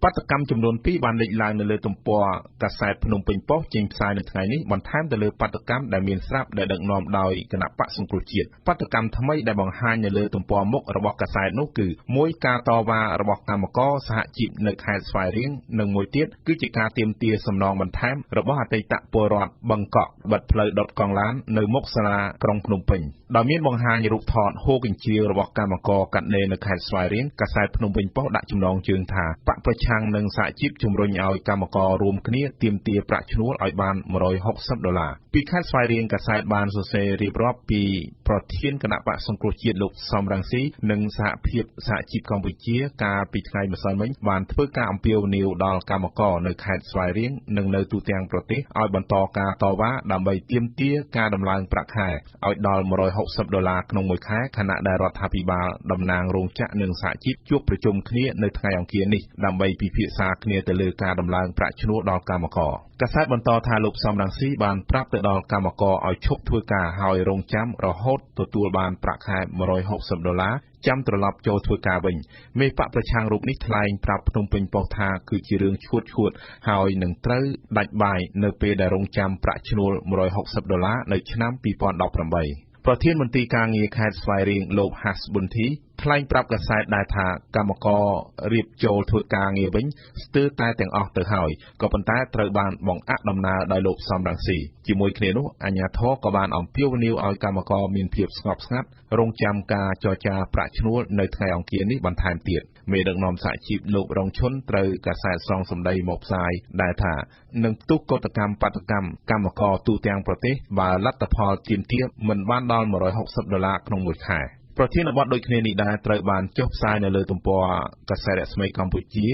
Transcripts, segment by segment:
បាតុកម្មចំនួនពីរបានលេចឡើងនៅលើទំព័រកាសែតភ្នំពេញប៉ុស្តិ៍ចេញផ្សាយនៅថ្ងៃនេះបន្ថែមទៅលើបាតុកម្មដែលមានស្រាប់ដែលដឹកនាំដោយគណបក្សសង្គ្រោះជាតិបាតុកម្មថ្មីដែលបង្ហាញនៅលើទំព័រមុខរបស់កាសែតនោះគឺមួយការតវ៉ារបស់កម្មករសហជីពនៅខេត្តស្វាយរៀងនិងមួយទៀតគឺជាការទាមទារសំណងបន្ថែមរបស់អតីតពលរដ្ឋបឹងកក់បិទផ្លូវដុតកង់ឡាននៅមុខសាលាក្រុងភ្នំពេញដោយមានបង្ហាញរូបថតហូរកញ្ជ្រៀវរបស់កម្មករកាត់ដេរនៅខេត្តស្វាយរៀងកាសែតភ្នំពេញប៉ុស្តិ៍ដាក់ចំណងជើងថាបក្សប្រឆាំងនិងសហជីពជំរុញឲ្យកម្មកររួមគ្នាទាមទារប្រាក់ឈ្នួលឲ្យបាន160ដុល្លារពីខេត្តស្វាយរៀងកាសែតបានសរសេររៀបរាប់ពីប្រធានគណបក្សសង្គ្រោះជាតិលោកសំរងស៊ីនិងសហភាពសហជីពកម្ពុជាកាលពីថ្ងៃម្សិលមិញបានធ្វើការអំពាវនាវដល់កម្មករនៅខេត្តស្វាយរៀងនិងនៅទូទាំងប្រទេសឲ្យបន្តការតវ៉ាដើម្បីទាមទារការដំឡើងប្រាក់ខែឲ្យដល់160ដុល្លារក្នុងមួយខែខណៈដែលរដ្ឋាភិបាលតំណាងរោងចក្រនិងសហជីពជួបប្រជុំគ្នានៅថ្ងៃអង្គារនេះដើម្បីពិភាក្សាគ្នាទៅលើការដំឡើងប្រាក់ឈ្នួលដល់កម្មករកាសែតបន្តថាលោកសំរងស៊ីបានប្រាប់ទៅដល់កម្មករឲ្យឈប់ធ្វើការហើយរងចាំរហូតទទួលបានប្រាក់ខែ160ដុល្លារចាំត្រឡប់ចូលធ្វើការវិញមេបក្សប្រឆាំងរូបនេះថ្លែងប្រាប់ភ្នំពេញប៉ុស្តិ៍ថាគឺជារឿងឈួតៗហើយនឹងត្រូវដាច់បាយនៅពេលដែលរងចាំប្រាក់ឈ្នួល160ដុល្លារនៅឆ្នាំ2018ប្រធានមន្ទីរការងារខេត្តស្វាយរៀងលោកហាស់ប៊ុនធីថ្លែងប្រាប់កាសែតដែរថាកម្មកររៀបចូលធ្វើការងារវិញស្ទើរតែទាំងអស់ទៅហើយក៏ប៉ុន្តែត្រូវបានបង្អាក់ដំណើរដោយលោកសំរងស៊ីជាមួយគ្នានោះអាជ្ញាធរក៏បានអំពាវនាវឲ្យកម្មករមានភាពស្ងប់ស្ងាត់រងចាំការចរចាប្រាក់ឈ្នួលនៅថ្ងៃអង្គារនេះបន្ថែមទៀតមេដឹកនាំសហជីពលោករងឈុនត្រូវកាសែតស្រង់សម្ដីមកផ្សាយដែលថានឹងផ្ទុះកុតកម្មបាតុកម្មកម្មករទូទាំងប្រទេសបើលទ្ធផលទាមទារមិនបានដល់160ដុល្លារក្នុងមួយខែប្រធានបទដូចគ្នានេះដែរត្រូវបានចុះផ្សាយនៅលើទំព័រកាសែតរស្មីកម្ពុជា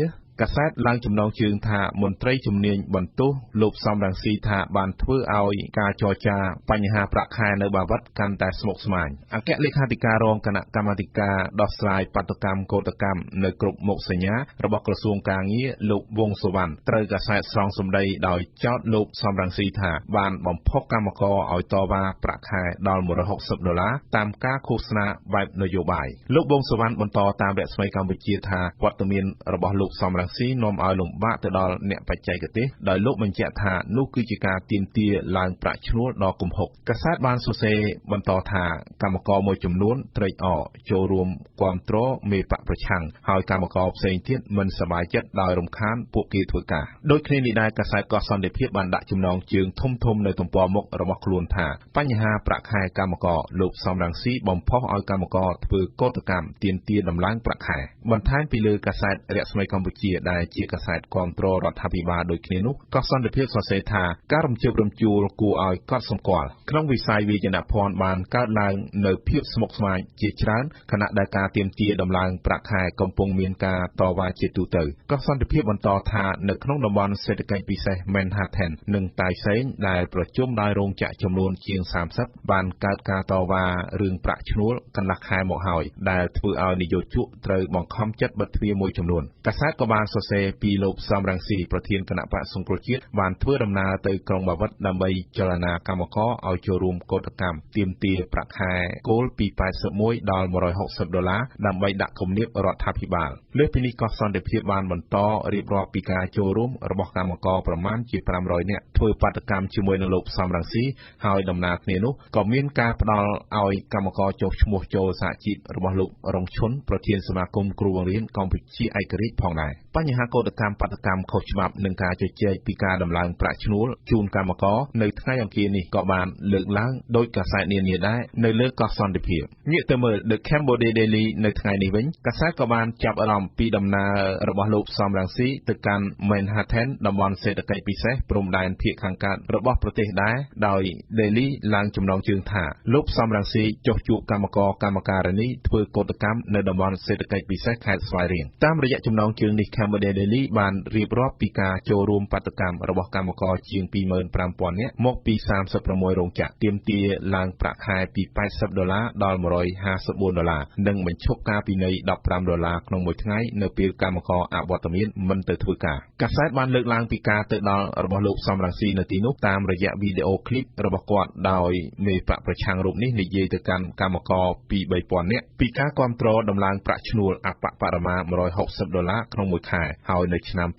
កាសែតឡើងចំណងជើងថាមន្ត្រីជំនាញបន្ទោសលោកសំរងស៊ីថាបានធ្វើឲ្យការចរចាបញ្ហាប្រាក់ខែនៅបាវិតកាន់តែស្មុគស្មាញអគ្គលេខាធិការរងគណៈកម្មាធិការដោះស្រាយបាតុកម្មកោតកម្មនៅគ្រប់មុខសញ្ញារបស់ក្រសួងការងារលោកវង្សសុវណ្ណត្រូវកាសែតស្រង់សម្ដីដោយចោទលោកសំរងស៊ីថាបានបំផុសកម្មករឲ្យតវ៉ាប្រាក់ខែដល់160ដុល្លារតាមការឃោសនាបែបនយោបាយលោកវង្សសុវណ្ណបន្តតាមរស្មីកម្ពុជាថាវត្តមានរបស់លោកសំរងស៊ីនាំឲ្យលំបាកទៅដល់អ្នកបច្ចេកទេសដោយលោកបញ្ជាក់ថានោះគឺជាការទាមទារឡើងប្រាក់ឈ្នួលដ៏គំហុកកាសែតបានសរសេរបន្តថាកម្មករមួយចំនួនត្រេកអរចូលរួមគាំទ្រមេបក្សប្រឆាំងហើយកម្មករផ្សេងទៀតមិនសប្បាយចិត្តដោយរំខានពួកគេធ្វើការដូចគ្នានេះដែរកាសែតកោះសន្តិភាពបានដាក់ចំណងជើងធំៗនៅទំព័រមុខរបស់ខ្លួនថាបញ្ហាប្រាក់ខែកម្មករលោកសំរងស៊ីបំផុសឲ្យកម្មករធ្វើកោតកម្មទាមទារដំឡើងប្រាក់ខែបន្ថែមពីលើកាសែតរស្មីកម្ពុជាដែលជាកាសែតគាំទ្ររដ្ឋាភិបាលដូចគ្នានោះក៏សន្តិភាពសរសេរថាការរំជើបរំជួលគួរឲ្យកត់សម្គាល់ក្នុងវិស័យវាយនភណ្ឌបានកើតឡើងនៅភាពស្មុគស្មាញជាច្រើនខណៈដែលការទាមទារដំឡើងប្រាក់ខែកំពុងមានការតវ៉ាជាទូទៅក៏សន្តិភាពបន្តថានៅក្នុងតំបន់សេដ្ឋកិច្ចពិសេស Manhattan និងតៃសេងដែលប្រជុំដោយរោងចក្រចំនួនជាង30បានកើតការតវ៉ារឿងប្រាក់ឈ្នួលកន្លះខែមកហើយដែលធ្វើឲ្យនិយោជកត្រូវបង្ខំចិត្តបិទទ្វារមួយចំនួនកាសែតក៏បានសរសេរពីលោកសំរងស៊ីប្រធានគណបក្សសង្គ្រោះជាតិបានធ្វើដំណើរទៅក្រុងបាវិតដើម្បីចលនាកម្មករឲ្យចូលរួមកោតកម្មទាមទារប្រាក់ខែគោលពី81ដល់160ដុល្លារដើម្បីដាក់គំនាបរដ្ឋាភិបាលលើសពីនេះក៏សន្តិភាពបានបន្តរៀបរាប់ពីការចូលរួមរបស់កម្មករប្រមាណជា500នាក់ធ្វើបាតុកម្មជាមួយនឹងលោកសំរងស៊ីហើយដំណើរគ្នានោះក៏មានការផ្ដល់ឲ្យកម្មករចុះឈ្មោះចូលសហជីពរបស់លោករងឈុនប្រធានសមាគមគ្រូបង្រៀនកម្ពុជាឯករាជ្យផងដែរបញ្ហាកោតកម្មបាតុកម្មខុសច្បាប់និងការជជែកពីការដំឡើងប្រាក់ឈ្នួលជូនកម្មករនៅថ្ងៃអង្គារនេះក៏បានលើកឡើងដោយកាសែតនានាដែរនៅលើកោះសន្តិភាពងាកទៅមើល The Cambodia Daily នៅថ្ងៃនេះវិញកាសែតក៏បានចាប់អារម្មណ៍ពីដំណើររបស់លោកសំរងស៊ីទៅកាន់ Manhattan តំបន់សេដ្ឋកិច្ចពិសេសព្រំដែនភាគខាងកើតរបស់ប្រទេសដែរដោយ Daily ឡើងចំណងជើងថាលោកសំរងស៊ីចុះជួបកម្មករកម្មការិនីធ្វើកោតកម្មនៅតំបន់សេដ្ឋកិច្ចពិសេសខេត្តស្វាយរៀងតាមរយៈចំណងជើងនេះ Cambodia Daily បានរៀបរាប់ពីការចូលរួមបាតុកម្មរបស់កម្មករជាង 25,000 នាក់មកពី36រោងចក្រទាមទារឡើងប្រាក់ខែពី80ដុល្លារដល់154ដុល្លារនិងបញ្ឈប់ការពិន័យ15ដុល្លារក្នុងមួយថ្ងៃនៅពេលកម្មករអវត្តមានមិនទៅធ្វើការកាសែតបានលើកឡើងពីការទៅដល់របស់លោកសំរងស៊ីនៅទីនោះតាមរយៈវីដេអូឃ្លីបរបស់គាត់ដោយមេបក្សប្រឆាំងរូបនេះនិយាយទៅកាន់កម្មករពី 3,000 នាក់ពីការគាំទ្រដំឡើងប្រាក់ឈ្នួលអបបរមា160ដុល្លារក្នុងមួយ ខែ ហើយនៅឆ្នាំ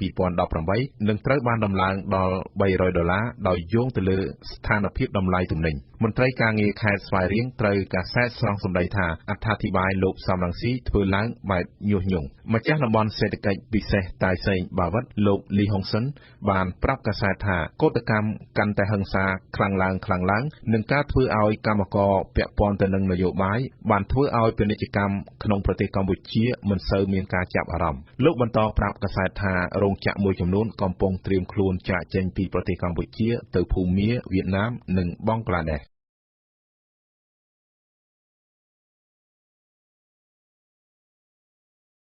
2018នឹងត្រូវបានដំឡើងដល់300ដុល្លារ ដោយយោងទៅលើស្ថានភាពតម្លៃទំនិញ។ មន្ត្រីការងារខេត្តស្វាយរៀងត្រូវកាសែតស្រង់សម្ដីថា អត្ថាធិប្បាយលោកសម រង្ស៊ីធ្វើឡើងបែបញុះញង់។ ម្ចាស់តំបន់សេដ្ឋកិច្ចពិសេសតាយសេងបាវិត លោកលីហុងស៊ិន បានប្រាប់កាសែតថា កូដកម្មកាន់តែហិង្សាខ្លាំងឡើងខ្លាំងឡើង និងការធ្វើឲ្យកម្មករពាក់ព័ន្ធទៅនឹងនយោបាយ បានធ្វើឲ្យពាណិជ្ជកម្មក្នុងប្រទេសកម្ពុជាមិនសូវមានការចាប់អារម្មណ៍។ លោកបន្តប្រាប់កាសែតថា រោងចក្រមួយចំនួនកំពុងត្រៀមខ្លួនចាកចេញពីប្រទេសកម្ពុជាទៅភូមា វៀតណាម និងបង់ក្លាដេស។